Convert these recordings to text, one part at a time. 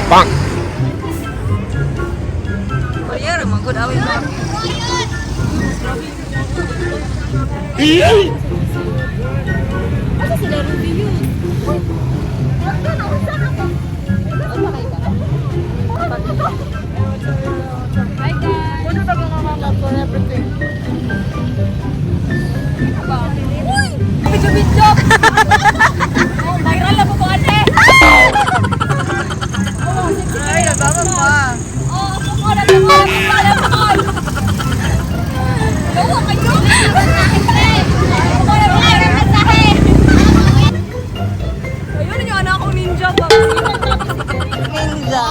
Bang! Kuryero, man gud away ba? Asa sila Ruby yun? Hi guys! Puno tayo nga mga for everything. Uy! Video video! Oh, viral na po ko ate! Ay, nababa pa. Oh, ako ko na ako ko na ako. Gawa kayo. Ako na ako na mensahe. Ayun yung anak ko ninja ba? Ninja.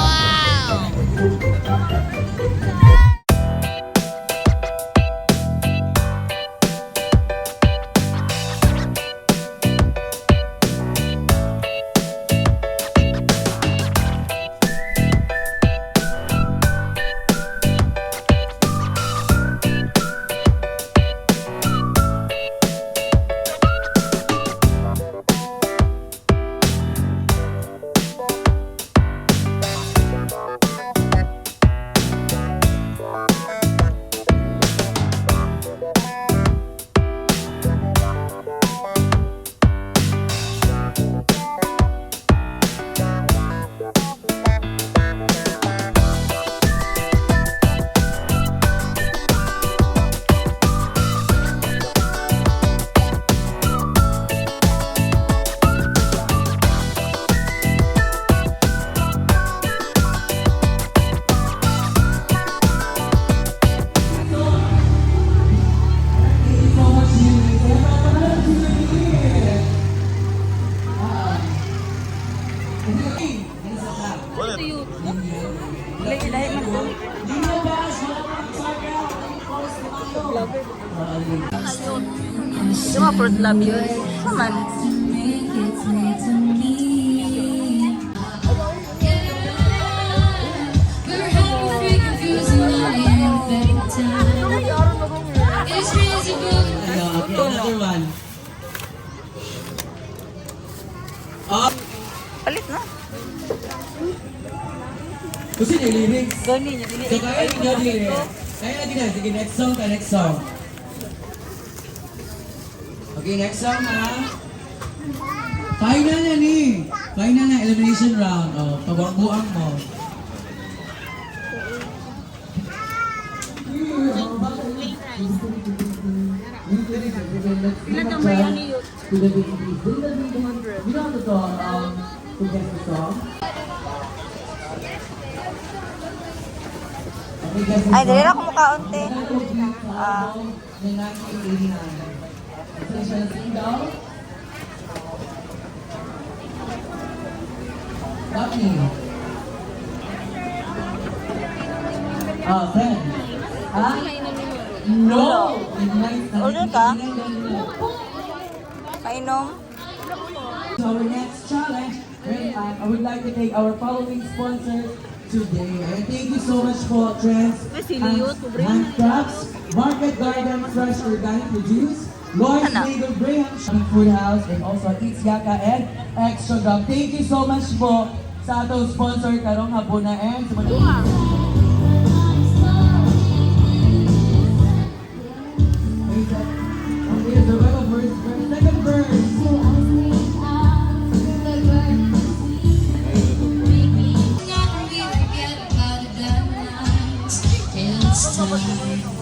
Lahi man ko. Yung mga fruit love yun. Saman. We're having confusing time. It's reasonable. Okay, another one. Oh, Palit na. kung sino yung lyrics? Gani niya. Dili. So, kaya ninyo lyrics. Kaya na din. Sige, next song ka, next song. Okay, next song ha. Final na ni. Final na elimination round. Oh, pabuang-buang mo. Ilan ang may ano yun? You know the song, to guess the song? Okay, guess the Ay, dali song. na kumukaon, te. Ah. Na 1989. Isa siya single. Daphne. Ah, friend. Ah? No! Order ka? Kainom. So our next challenge, I would like to thank our following sponsors today. And thank you so much for Trends Ay, si Leo, sobre. Handcrafts, Market Garden Fresh Organic Produce, Lloyd's Ano? Legal Graham Food House, and also It's Yaka and Extra Dog. Thank you so much po sa atong sponsor karong hapuna and sa mga. Okay, survival verse, verse, second verse. So I sneak out the bird. We forget about the night. It's time.